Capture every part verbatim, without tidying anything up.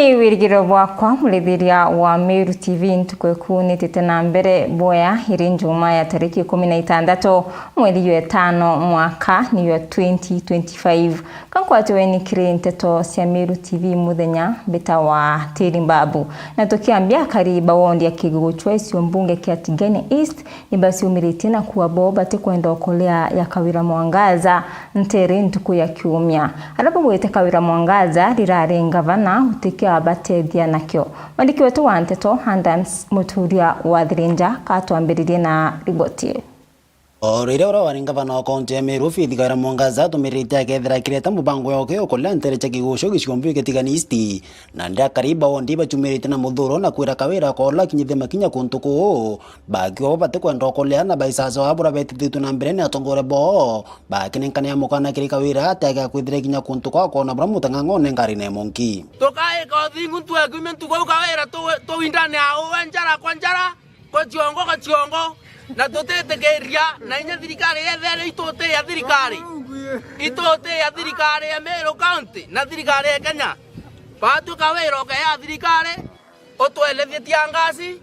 Ni wirigiro bwakwa, murithiria wa Meru T V, ntuku iku nitite na mbere bwea, iri Njuma ya tariki ikumi na itandatu, mweri jwa itano, mwaka ni jwa twenty twenty-five. Ka nkwatiwe ni kiri nteto cia Meru T V muthenya, mbita wa Tiri Mbabu. Na tukiambia, akari ba wondi ya Kiguchwa, icio mbunge kia Tigania East, ni baciumiritie na kuuga bo batikwenda ukolea ya Kawira Mwangaza ntere ntuku ya kiumia. Aria bagwite Kawira Mwangaza rirari ngavana utikiabatethia nakio. Mwandiki wetu wa nteto, Adams Muturia wa Thirinja, katwambiririe na riboti iu. O riria uria wari ngavana wa kaunti ya Meru, Faith Kawira Mwangaza, atumirite akethira akireta mubango yoke ya ukolea ntere cia Kiguchwa gicigo mbunge kia Tigania East, na ndi akari ba wondi baciumiritie na muthuro na kwira Kawira akola akinyithie makinya kuntu kuu, bakiuga bo batikwenda ukolea na baisasa wa buria betithitue na mbere ni atongoria boo, bakinenkania mukana kiri Kawira atega kwithira kinya kuntu kwa kwona buria mutang'ang'one ngari na imonki. Tukaika uthingu ntuku ya kiumia ntuku au Kawira tu-, tuwindane au we njara kwa njara, kwa ciongo kwa ciongo, na tutitikiria na inya thirikari yethere itu ti ya thirikari. Itu ti ya thirikari ya Meru County na thirikari ya Kenya. Baatwi Kawira ukeya thirikari, utwelethie tiangasi,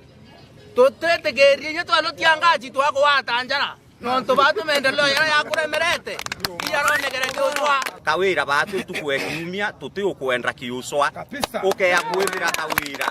tutitikirie inya twelwa tiangasi twakugwata njara. Nontu baatwi maendeleo jaria jakuremerete, ijaronekere Kiuchwa. Kawira baatwi ntuku ya kiumia tutiukwenda Kiuchwa. Kabisa. Ukeya kwithira Kawira.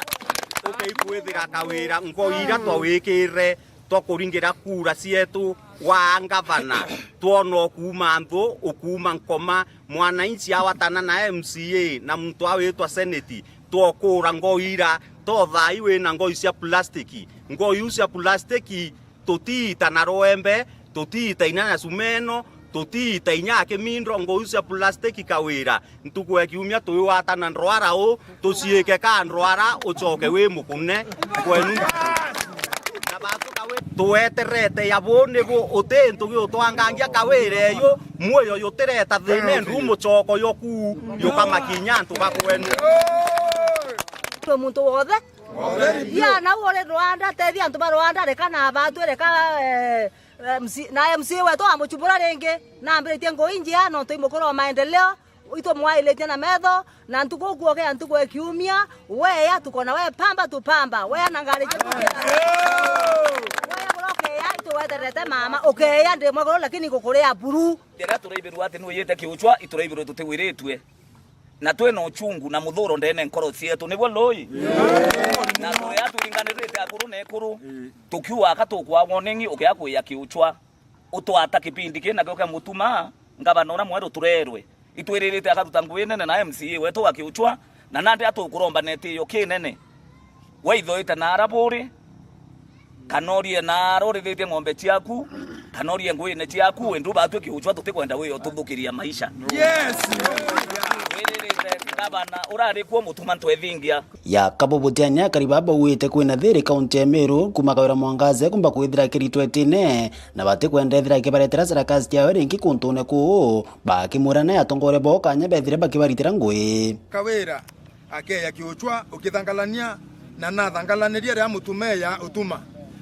Ukei kwithira Kawira. Ngoi iria twawikire twa kuringira kura cietu wa ngavana, twona ukuuma nthu, ukuuma nkoma, mwananchi awatana na M C A na muntu awitwa seneti, twokura ngoi ira, to thaai wina ngoi cia plastiki. Ngoi iu cia plastiki tutiita na rwembe, tutiita inya na cumeno, tutiita inya akimindo, ngoi iu cia plastiki Kawira. Ntuku ya kiumia twiwatana ndwara u, tuciike ka ndwara, ucoke wi mukune kwenu. Na batu Kawi-, tweterete ya bu ni bu, uti ntugi utwangangia Kawira eyu, muyo yutireta thina, ndu mucoko yoku, yukamakinya antu ba kwenu. Twi muntu wothe. Thia nau uri Rwanda, tethia antu ba Rwanda, reka na batwi, reka, eh, M C, na M C A wetu amuchumbura ringi, na ambiritie ngui njia, nontu i mukuru wa maendeleo, itumwailitie na metho, na ntuku kuokea ntuku ya kiumia, weya tukona we pamba tu pamba, weya na ngari jetu. Weya bura ukeya, ituweterete mama, ukeya ndi mwekuru, lakini ngukuria buru. Riria turaibirwa ati nwiyite Kiuchwa, ituraibirwe tutiwiritue. Na twina uchungu na muthuro ndene nkoro cietu, niguo lui? Na turia turinganirite akuru na ikuru, tukiuga aka tukwa warning, ukia kwiya Kiuchwa. Utwata kipindi kii nakio kia Mutuma, ngavana uria mweru turerwe. Itwiririte akaruta ngui nene na M C A wetu wa Kiuchwa, na nandi atukuromba na itiyo kinene. We ithoite na ara buri, kana urie na ara urithitie ng'ombe ciaku, kana urie nguine ciaku, we ndu batwi Kiuchwa tutikwenda wiyo ututhukiria maisha. Yes! Wiririte ngavana urari kuo Mutuma ntwethingia. Ya kabo butiania akari baba bauite kwina thiri kaunti ya Meru, kuma Kawira Mwangaza kumba kwithira akiritwe itine, na batikwenda ethira akibaretera sarakasi ciawe ringi kuntune kuu, bakimwira nae atongoria bao kanya bethire bakibaritira ngui. Kawira akeya Kiuchwa ukithangalania, na nathangalanirie ria Mutuma eya utuma.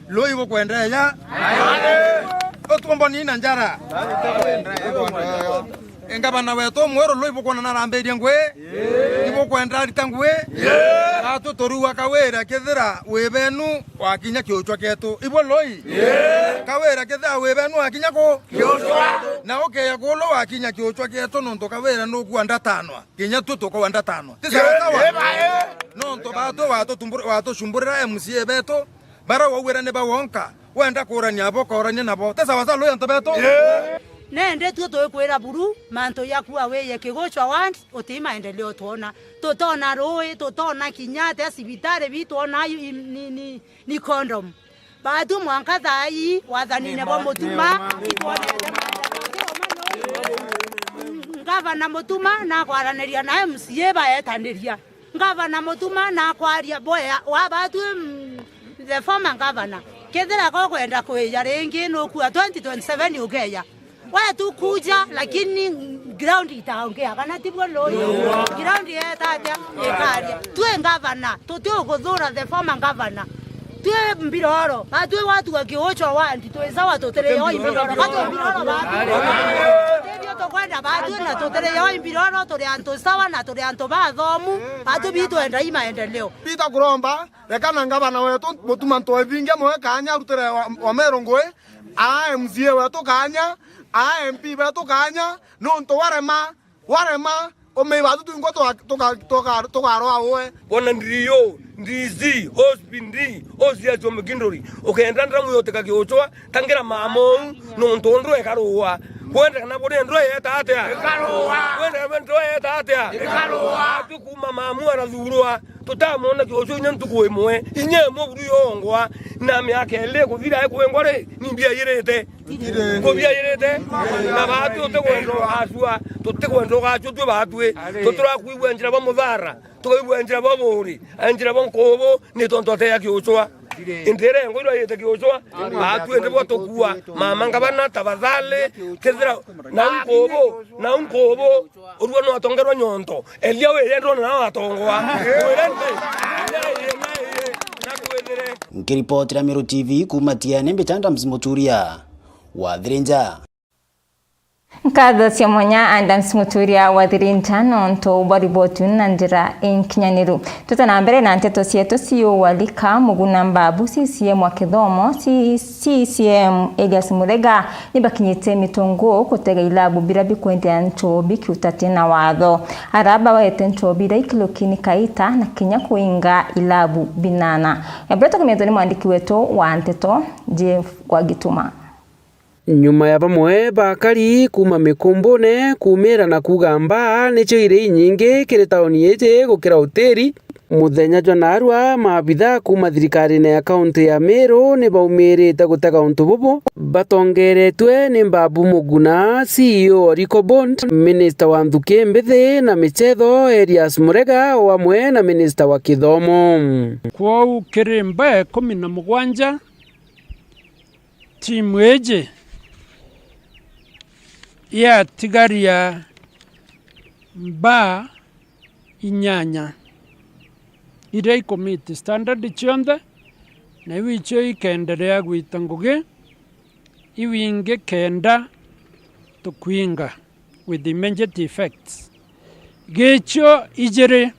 Lui bukwendeya? Utumboni na njara. Ngavana wetu mweru lui bukwona narambirie ngui? Ibukwenda arita ngui? Atu turua Kawira kethira wi benu wakinya Kiuchwa kietu. Ibo lui? Kawira kethira wi benu wakinya ku? Kiuchwa. Na ukeya kulu wakinya Kiuchwa kietu nontu Kawira nukua ndatanwa. Kinya tu tukauga ndatanwa. Ti sawa sawa? Nontu batu watutumbur-, watucumburira M C A betu, bara waugwira ni ba wonka, wenda kurania abo, korania nabo. Ti sawa sawa, lui antu betu? Nende tuo tuikwira buru, mantu ya kuwa wiye Kiguchwa ward, uti maendeleo twona. Tutona rui, tutona kinya atia cibitari bi twona i-, i-, ni, ni, ni condom. Batu mwanka thaa ii wathanine bwa Mutuma, itwonete maendeleo. Ngavana Mutuma nakwaraniria na M C A baetaniria. Ngavana Mutuma nakwaria bwea wa batu, mm, the former governor. Kethira ko kwenda kwija ringi nukua twenty twenty-seven ukeja. We tu kuja, lakini ground itaongea, kana ti buo lui? Ground yeta atia? Ikaria. Twi ngavana, tuti ukuthura the former governor. Twi mbiroro, batwi watu wa Kiuchwa wandi, twi sawa, tutiri yo imbiroro, batwi mbiroro, batwi. Tutiri yo tukwenda, batwi na tutiri yo imbiroro, turi antu sawa na turi antu bathomu, batwi bitwenda i maendeleo. Peter Kuromba, reka na ngavana wetu Mutuma Ntwethingia mwe kanya arutire wa, wa Meru ngui, a M C A wetu kanya, a M P betu kanya, nuntu warema, warema, umiiba tu twingwa tuga-, tuga-, tuga-, tugarwa uwe. Bona ndiriyo, D C, O C P D, O C S wa Mukinduri, ukenda ndamu yotika Kiuchwa, tangira mama uu, nuntu ndwe ikarua. Kwenda kana buri ndwe yeta atia? Ikarua. Kwenda kana ndwe yeta atia? Ikarua. Atu kuma mamu arathurwa, tutamwona Kiuchwa inya ntuku imwe, inya imwe buru yongwa, na miaka iri kuthira ikwengwa ri, ni mbia irite. Kubiairite, na baatwi tutikwenda ugacua, tutikwenda ugacua twi baatwi. Tutirakwigua njira bwa muthara, tukaigua njira bwa buuri, njira bwa nkubu, ni tontu ateya Kiuchwa. Indi iria engo iria yite Kiuchwa, baatwi ndi bwa tukua. Mama ngavana, tafadhali, kethira na nkubu, na nkubu, urua no atongerwa nyonto. Elia wire ndona nao atongoa. Wire ndi, na kwithire. Nkiripotira Meru T V kuuma Tiene, mbita Adams Muturia wa Thirinja. Nkatho cia mwanya Adams Muturia wa Thirinja nontu bwa riboti na njira inkinyaniru. Tuta na mbere na nteto cietu ciu walika Muguna Mbabu, C C M wa kithomo, C-, C C M Elias Murega, nibakinyite mitungu kutega ilabu bira bikwendea nchobi kiutati na watho. Ara bawete nchobi ira ikilukini kaita na kinya kuinga ilabu binana. Ebura tukumitwe ni mwandiki wetu wa nteto, Jeff Wagituma. Nyuma ya bamwe bakari kuuma mikumbune kuumira na kuuga mbaa nicio iri inyingi kiri tauni iji gukira utiri, muthenya jwa naarua maabitha kuuma thirikarine ya kaunti ya Meru ni baumirite gutega untu bubu, batongeretwe ni Mbabu Muguna, C E O Oriko Bond, minista wa nthuki mbithi na michetho Elias Murega, o amwe na minista wa kithomo. Kwou kiri mbaa ikumi na mugwanja, timu iji yatigaria mbaa inyanya iria ikumiti standard cionthe, na iu icio ikenderea gwita ngugi, iu ingi kenda tukwinga with immediate effects. Gicio ijiri,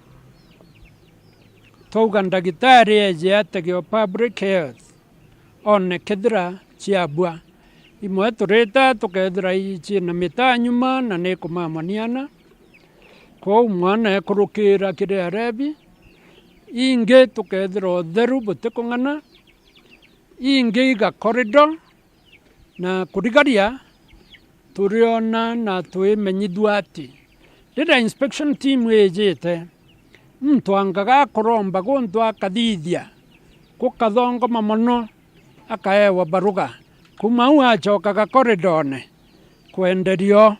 twauga ndagitari eje atege o public health, one kethira ciabua. Imwe turita tukethira i-, ciina mitaa nyuma na ni kumamaniana, kwou mwana ekurukira kiri arebi. Ingi tukethira utheru butikung'ana, ingi iga corridor, na kurigaria turiona na twimenyithua ati riria inspection team ijite, muntu angaga akuromba guntu akathithia gukathongoma mono, akaewa baruga. Kuuma au acokaga koridone kwenderio.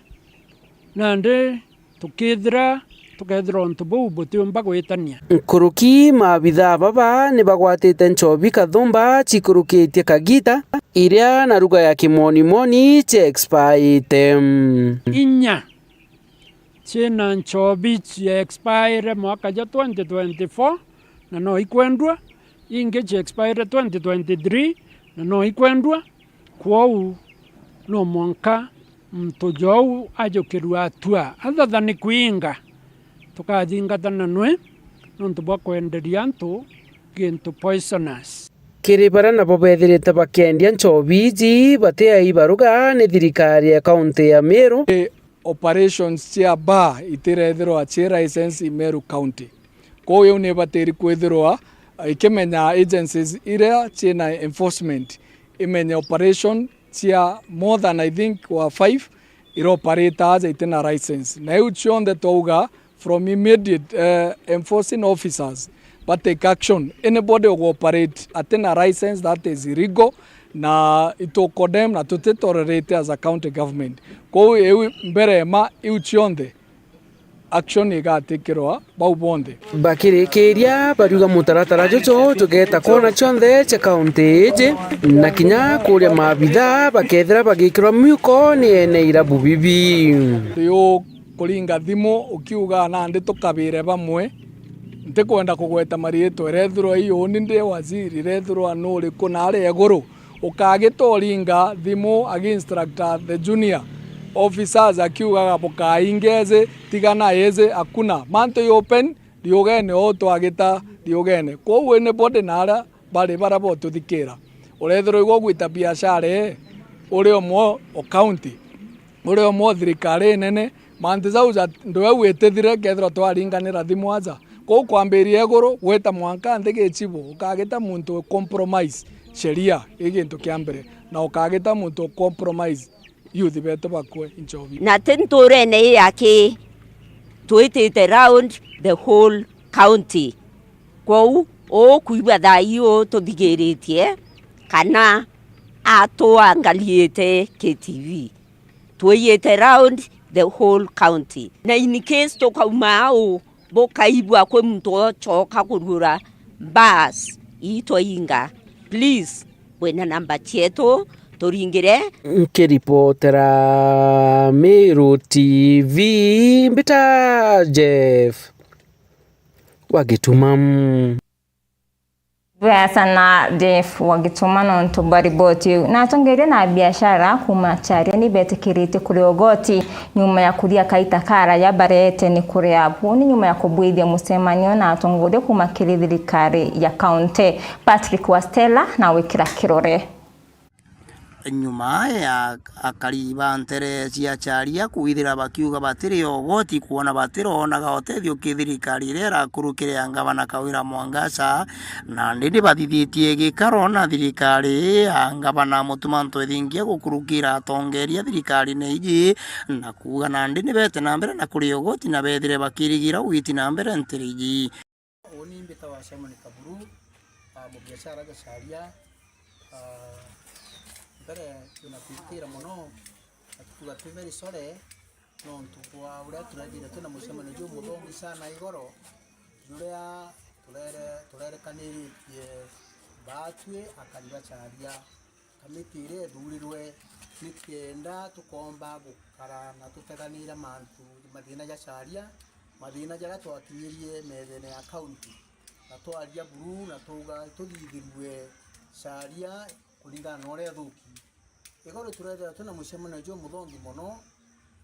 Nandi tukithira, tukethira untu buu butiumba gwitania. Nkuruki, maabithaa baba ni bagwatite nchobi kathumba cikurukitie kagita, iria na ruga ya kimonimoni cie expire-ite. Inya ciina nchobi cia expire mwaka jwa twenty twenty-four na no ikwendua, ingi cia expire twenty twenty-three na no ikwendua. Kwou no mwanka muntu jou ajukirua atua athathani kwinga, tukathingata na nwe nontu bwa kwenderia antu gintu poisonous. Kiri baria nabo bethirite bakendia nchobi iji batiai baruga ni thirikari ya kaunti ya Meru. Operations cia bar itirethirwa ci license in Meru County. Kwou iu nibatiri kwithirwa ikimenya agencies iria ciina enforcement, imenye operation cia more than, I think, wa five ira operate aja itina license. Na iu cionthe twauga from immediate, eh, enforcing officers ba take action. Anybody ugu operate atina license, that is illegal, na itu condemn na tuti tolerate as a county government. Kwou iu mbere ma iu cionthe action igatikirwa bau bonthe. Bakirikiria bariuga mutaratara juju jugeta kona cionthe cia kaunti iji, na kinya kuria maabitha bakethira bagikirwa miuko ni ene irabu bibi. Yu kuringa thimu ukiuga nandi tukabire bamwe Ntikwenda kugweta mariitwa, irethirwa ii uuni ndi waziri, irethirwa nuriku naari iguru, ukagita uringa thimu agi instructor the junior officers akiugaga, "Bukainga iji, tigana iji," hakuna. Mantu i open, riugene uu twagita riugene. Kwou anybody naria bari baria botuthikira, urethirwa igwe ugwita biashara ii, uri umwe o county, uri umwe o thirikari inene, mantu jau ja ndu eu itithire, kethirwa twaringanira thimu aja. Kwou kwambiria iguru, gwita mwanka nthi gichibu, ukagita muntu u compromise sheria, i gintu kia mbere, na ukagita muntu u compromise youth betu bakue inchobi. Na ti nturene ii aki, twitite round the whole county. Kwou, ukwigua thaa ii uu tuthigiritie kana atuangaliite K T V. Twiyite round the whole county. Na in case tukauma au, bukaigua kwi muntu ucoka kurura, bas, itwainga. Please, wina namba cietu, turingire. Nkiripotera Meru T V, mbita Jeff wa Gituma. Bwega sana Jeff wa Gituma nontu bwa riboti iu. Na atongeria na biashara kuuma Charia ni betikiritie kuria ugoti nyuma ya kuria kaita karaya barete ni kuria. Buu ni nyuma ya kubwithia mucemanio na atongoria kuuma kiri thirikari ya kaunti. Patrick Wastela na wikira kirore. Nyuma ya akari ba ntere cia Charia kwithira bakiuga batiri ogoti kwona batiroonaga utethio ki thirikari iria irakurukire ya ngavana Kawira Mwangaza, nandi ni bathithitie gikaro na thirikari ya ngavana Mutuma M'Ethingia gukurukira atongeria thirikarine iji, na kuuga nandi ni bete na mbere na kuri ogoti na bethire bakirigira gwiti na mbere ntere iji. Uuni mbitawa Simon Kaburu, ah, mubiashara Gacaria. Ah, mbere twina kwitira mono, na tukuga twi very sorry, nontu bwa uria turethire twina mucemanio jumuthongi sana igoro, juria turere-, turerekaniritie baatwi akari ba Charia. Kamiti iria ithurirwe ni kenda tukomba gukara na tuteganira mantu, mathina ja Charia, mathina jaria twakinyirie methene ya kaunti, na twaria buru na twauga tuthithirue Charia kuringana na uria ithuki. Igoro turethira twina mucemanio jumuthongi mono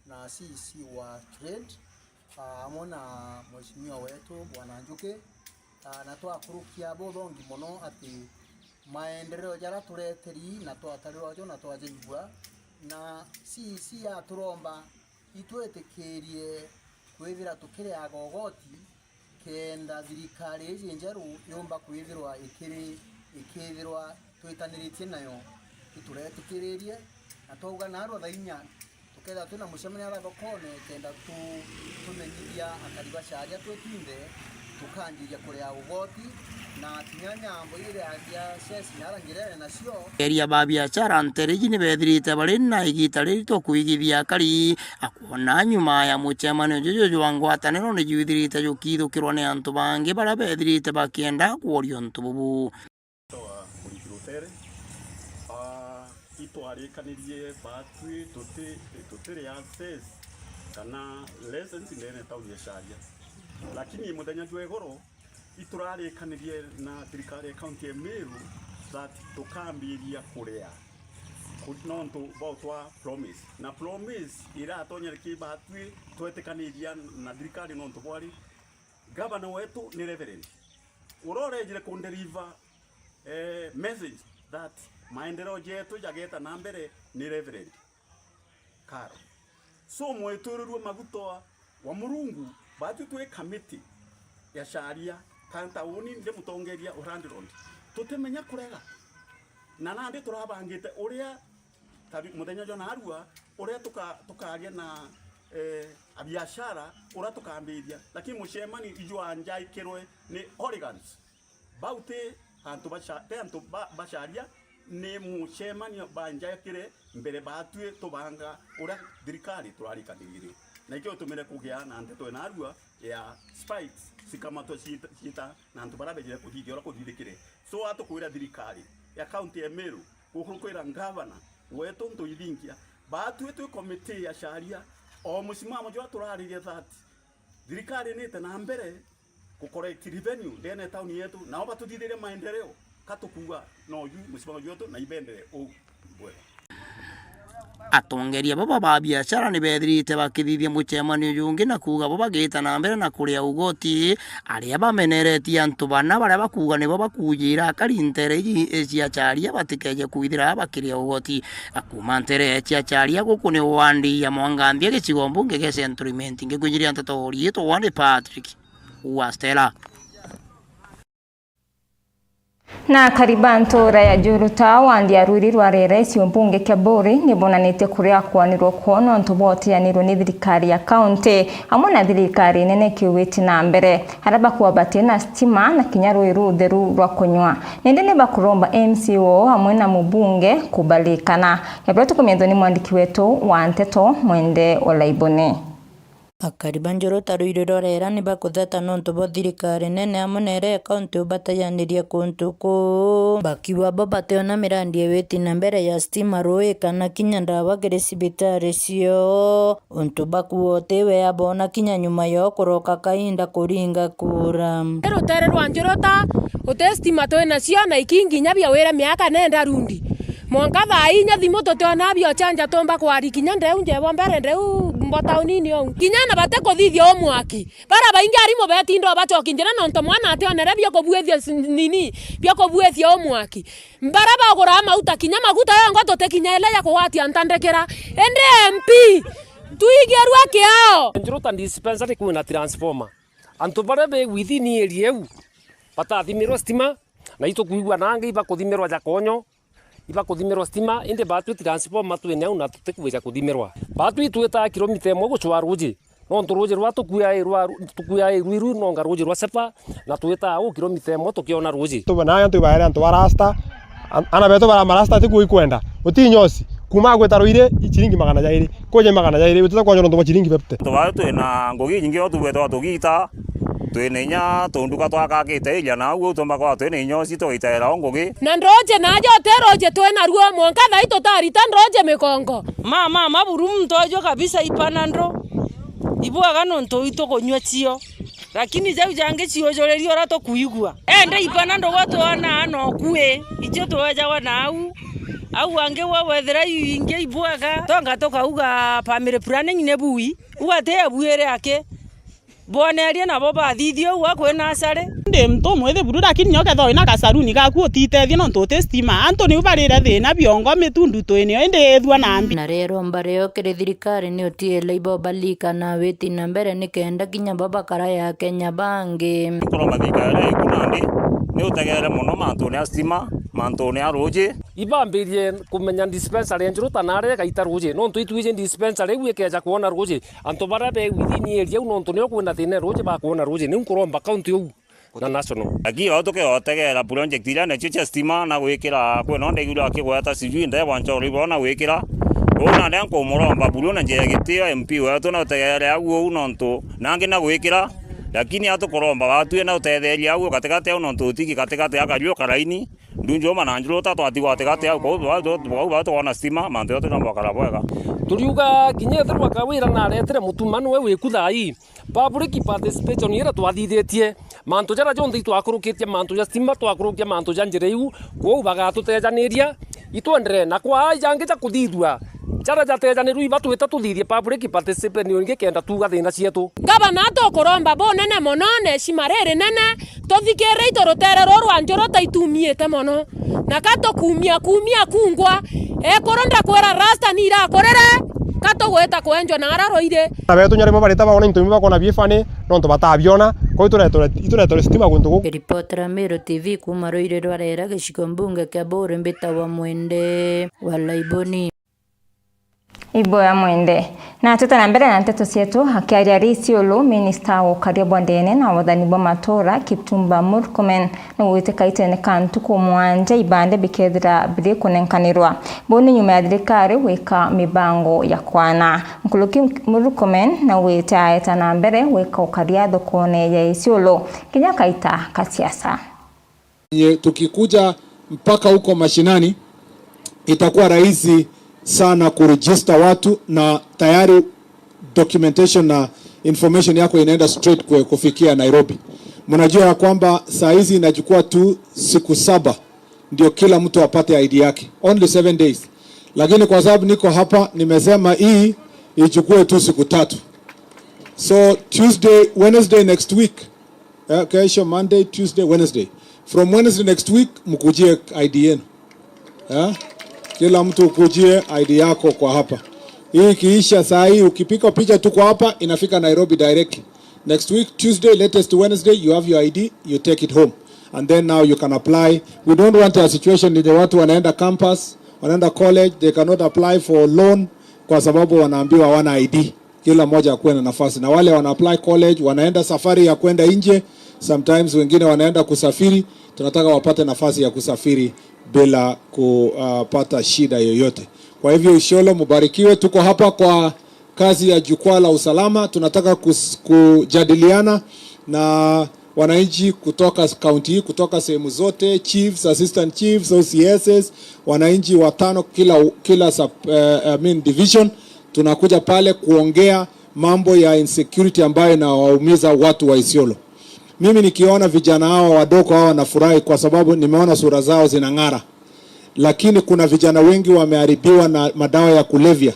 na C E C wa trade, ah, amwe na mheshimiwa wetu Bwana Njuki, ah, na twakurukia buthongi mono ati maendeleo jaria tureteri na twatarirwa jo na twajaigua, na C E C aturomba itwitikirie kwithira tukiriaga ugoti kenda thirikari iji njeru yumba kwithirwa ikiri-, ikithirwa twitaniritie nayo. Ituretikiririe na twauga narua thaa inya tukethirwa twina mucemanio ara thokone kenda tu-, tumenyithia akari ba Charia twi twinthe tukanjiria kuria ugoti na kinya nyambo iria ya cess na ara ngirene nacio. Eria ba biashara ntere iji ni bethirite bari na igita ririto kwigithia akari. Akwona nyuma ya mucemanio juju jwa ngwataniro ni jwithirite jukithukirwa ni antu bangi baria bethirite bakienda kworia untu bubu. Twa Muriki Rutere, ah, itwarikanirie baatwi tuti-, tutiri access kana license ndene tauni ya Charia. Lakini muthenya jwa igoro, iturarikanirie na thirikari ya kaunti ya Meru that tukambiria kuria ku-, nontu bwa utwa promise. Na promise iratonyere ki baatwi twetikaniria na thirikari nontu bwari, gavana wetu ni reverend. Uria urejire kunderiva, eh, message that maendeleo jetu jageta na mbere ni reverend. Karo. So, mwiturirue maguta wa Murungu, baatwi twi kamiti ya Charia, ka ntauni ndi mutongeria wa landlord. Tutimenya kurega. Na nandi turabangite uria, ta bi-, muthenya jwa narua, uria tuka-, tukaria na, eh, abiashara, uria tukambiria. Lakini mucemanio ijwa njaikirwe ni hooligans. Bau ti antu ba Cha-, ti antu ba, ba Charia, ni mucemanio banjakire mbere baatwi tubanga uria thirikari turarikaniririe. Na ikio gitumire kugia na ndeto ena arua ya spikes cikamatwa ciita, ciita na antu baria bejire kuthithia uria kuthithikire. So, atukwira thirikari ya kaunti ya Meru, gukurukwira ngavana wetu Ntuithingia, baatwi twi komiti ya Charia, o musimamo juria turaririe that thirikari nite na mbere Ku collect revenue ndene ya tauni yetu, nao batuthithirie maendeleo. Ka tukuuga no ju mucibano jwetu na ibendere uu bwega. Atongeria baba ba biashara ni beethirite bakithithia mucemanio jungi na kuuga bo bagiita na mbere na kuria ugoti, aria bameneretie antu bana baria bakuuga nibo bakuujira akari nteere iji cia Charia batikeeje kwithira bakiria ugoti. Kuuma nteere cia Charia, guku ni wandi ya Mwanganthia, gicigo mbunge gia Central Imenti, ngikwijiria nteto riitwa wandi Patrick wa Stella. Na akari ba ntuura ya Njuruta, wandi ya Rwiri rwa Rere, gicigo mbunge kia Buuri, ni bonanitie kuria kwanirwa kwoo nontu bwa utianirwe ni thirikari ya kaunti amwe na thirikari nene ikiugite na mbere, aria bakuuga bati na stima na kinya ruui rutheru rwa kunywa. Nindi ni bakuromba M C A oo amwe na mubunge kubaririkana. Nabio tukumithwa ni mwandiki wetu wa nteto Mwende Olaiboni. Akari ba Njuruta Rwiri rwa Rere ni bakutheta nontu bwa thirikari nene amwe na iria ya kaunti ubatayaniria kuntu kuu. Bakiuga bo bationa mirandi ya witi na mbere ya stima, ruui kana kinya ndawa kiri cibitari cioo. Untu bakuuga uti wea boona kinya nyuma yoo kuroka kainda kuringa kura. Rutere rwa Njuruta, uti stima twi nacio, na iki nginya bia wira miaka nenda rundi. Mwanka thaa inya thimu tutiona bia uchanja tumba kwari kinya ndeu njebo mbere ndeu mbo taunini ou. Kinya na bati kuthithia u mwaki. Bara baingi arimu betinda ubacoki njira nontu mwana ationere bia kubuithia s-, nini, bia kubuithia u mwaki. Bara bagura mauta kinya maguta yongo tutikinya ile ya kugwatia ntandikira. Indi M P, twigirwe kiao. Njuruta dispensary kwina transformer. Antu baria be within area iu batathimirwa stima, na itukwigua nangi ibakuthimirwa ja konyo, ibakuthimirwa stima, indi batwi transformer twine au na tutikwija kuthimirwa. Batwi itwitaa kilomita imwe gucwaa ruuji, nontu ruuji rwa tukuya i rwa, tukuya i rwiru nonga ruuji rwa Sepa, na twitaa au kilomita imwe tukiona ruuji. Tubona antu ibaere antu ba rasta, an-, ana betu bara marasta tiku ikwenda. Uti nyosi, kuma gwita ruiri, i ciringi magana jairi. Kuja magana jairi, utita kwonjwa nontu bwa ciringi fifty. Antu baa twina ngugi inyingi o tugwetwa tugiita, twina inya tunduka twakakite iria, na au utumba kwa twina inyosi tugaitaira o ngugi. Na nduuji naja uti ruuji twina ruo, mwanka thaa ii tutarita nduuji mikongo. Ma, ma, ma, buru muntu uju kabisa ipanando. Ibwega nontu itukunyua cio. Lakini jau jangi ciujuririe uria tukwigua. Ende ipanando gwa twona no kwi, icio twejagwa nau. Au angi gwa wethira iu ingi ibwega, tonga tukauga family planning ni bui. Ugati ebuire aki. Bonerie nabo bathithie uu akwina acari. Ndi muntu umwithi buru, lakini nyo kethira wina gasaruni gaku utitethie nontu uti stima. Antu niu barire thina biongo mitundu twinio, indi ithua na mbi. Na riero mbareo kiri thirikari ni utie Labour balika na witi na mbere nikenda kinya bo bakara ya Kenya bangi. Kuromba thirikari iku nandi ni utegere mono mantune ya stima, mantune ya ruuji. Ibambirie kumenya dispensary ya Njuruta naria igaita ruuji, nontu itwiji dispensary iu ikeja kwona ruuji. Antu baria be within area iu, nontu nio kwina thina ruuji, bakwona ruuji. Niu nkuromba county uu na national. Lakini bao tukeotegera project iria nacio cia stima na gwikira, kwina onde iguru akigweta sijui ndebwa nchoro ibona gwikira. Uu nande nkumuromba buru na njira ya gitio M P wetu na utegere au uu nontu nangi na gwikira. Lakini atukuromba batwi na utetheria au gatigati au nontu utiki gatigati akariu karaini. Ndunjuma na Njuruta twatigwa gatigati au, kwou ba-, tu-, kwou ba tukoona stima, mantu jonthe joomba gukara bwega. Turiuga kinya ethirwa Kawira naretire mutuma niwe wiku thaa ii. Public participation iria twathithitie, mantu jaria jonthe itwakurukitie, mantu ja stima, twakurukia mantu ja njira iu, kwou bagatutejaniria, itwendere na kwa jangi ja kuthithua. Jaria jatejanirwe iba twita tuthithie public participation ingi kenda tuuga thina cietu. Gavana, tukuromba bunene mono na heshima ririnene, tuthikirire itu rutere ruru rwa Njuruta itumiite mono. Na ka tukumia, kumia kungwa, ekuru ndakwira rasta ni irakurire, ka tugwita kwenjwa na ara ruiri. Na betu nyarimo barita baona into bimwe bakona bifani, nontu batabiona, kwou ituretore, ituretore stima guntu guku. Ripotera Meru T V kuma ruiri rwa Rera, gicigo mbunge kia Buuri, mbitawa Mwende wa Laiboni. Iboya Mwende. Na tete na mbere na nteto cietu, akiaria ari Isiolo, minista wa ukaria bwa ndene na wathani bwa matura, Kipchumba Murkomen, nigwite kaitene ka ntuku mwanja ibande bikethira biri kunenkanirwa. Buu ni nyuma ya thirikari gwika mibango ya kwana. Nkuruki Murkomen nigwite aeta na mbere gwika ukaria thokone ya Isiolo, kinya kaita ka siasa. Nye-, tukikuja mpaka huko mashinani, itakuwa rahisi sana kuregister watu na tayari documentation na information yako inaenda straight kwe-, kufikia Nairobi. Mnajua ya kwamba saa hizi inachukua tu siku saba ndio kila mtu apate I D yake, only seven days, lakini kwa sababu niko hapa, nimesema hii ichukue tu siku tatu. So Tuesday, Wednesday next week, eh, kesho Monday, Tuesday, Wednesday, from Wednesday next week mkujie I D yenu. Eh? Kila mtu ukujie I D yako kwa hapa. Hii ikiisha saa hii, ukipika picha tu kwa hapa, inafika Nairobi direct. Next week, Tuesday, latest Wednesday, you have your I D, you take it home. And then now you can apply. We don't want a situation ile watu wanaenda campus, wanaenda college, they cannot apply for loan kwa sababu wanaambiwa hawana I D. Kila mmoja akuwe na nafasi. Na wale wana apply college, wanaenda safari ya kwenda nje, sometimes wengine wanaenda kusafiri, tunataka wapate nafasi ya kusafiri bila kupata shida yoyote. Kwa hivyo, Isiolo, mubarikiwe. Tuko hapa kwa kazi ya jukwaa la usalama. Tunataka kus-, kujadiliana na wananchi kutoka kaunti hii, kutoka sehemu zote, chiefs, assistant chiefs, O C Ss, wananchi watano kila, kila sub, eh, I mean division. Tunakuja pale kuongea mambo ya insecurity ambayo inawaumiza watu wa Isiolo. Mimi nikiona vijana hawa wadogo hawa wanafurahi kwa sababu nimeona sura zao zinang'ara, lakini kuna vijana wengi wameharibiwa na madawa ya kulevya,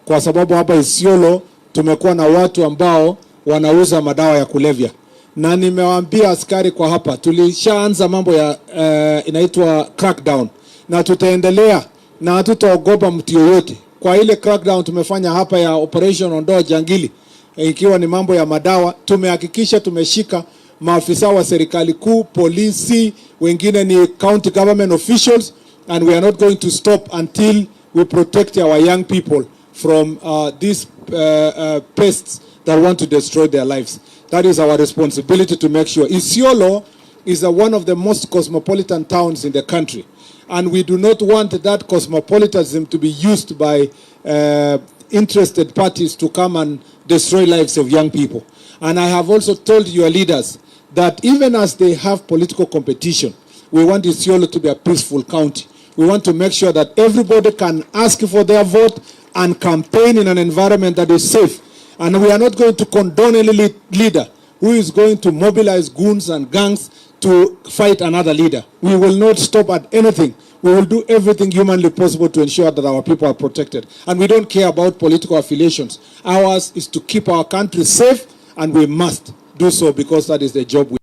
kwa sababu hapa Isiolo tumekuwa na watu ambao wanauza madawa ya kulevya, na nimewaambia askari kwa hapa, tulishaanza mambo ya, eh, inaitwa crackdown, na tutaendelea na hatutaogopa mtu yoyote. Kwa ile crackdown tumefanya hapa ya Operation Ondoa Jangili, ikiwa ni mambo ya madawa, tumehakikisha tumeshika maafisa wa serikali kuu, polisi, wengine ni county government officials, and we are not going to stop until we protect our young people from, uh, these, uh, uh, pests that want to destroy their lives. That is our responsibility to make sure. Isiolo is a, one of the most cosmopolitan towns in the country, and we do not want that cosmopolitanism to be used by, uh, interested parties to come and destroy lives of young people. And I have also told your leaders that even as they have political competition, we want Isiolo to be a peaceful county. We want to make sure that everybody can ask for their vote and campaign in an environment that is safe. And we are not going to condone any le-, leader who is going to mobilize goons and gangs to fight another leader. We will not stop at anything. We will do everything humanly possible to ensure that our people are protected. And we don't care about political affiliations. Ours is to keep our country safe, and we must do so because that is the job we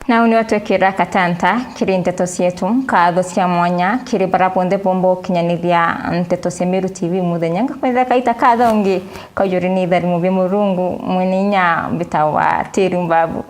Nau nio twekira katanta kiri nteto cietu. Nkatho cia mwanya kiri bara bonthe bomba gukinyaniria nteto cia Meru T V muthenya. Ngakwithira kaita kathongi kaujuri ni itharimo bia Murungu mwene inya mbitawa Tiri Mbabu.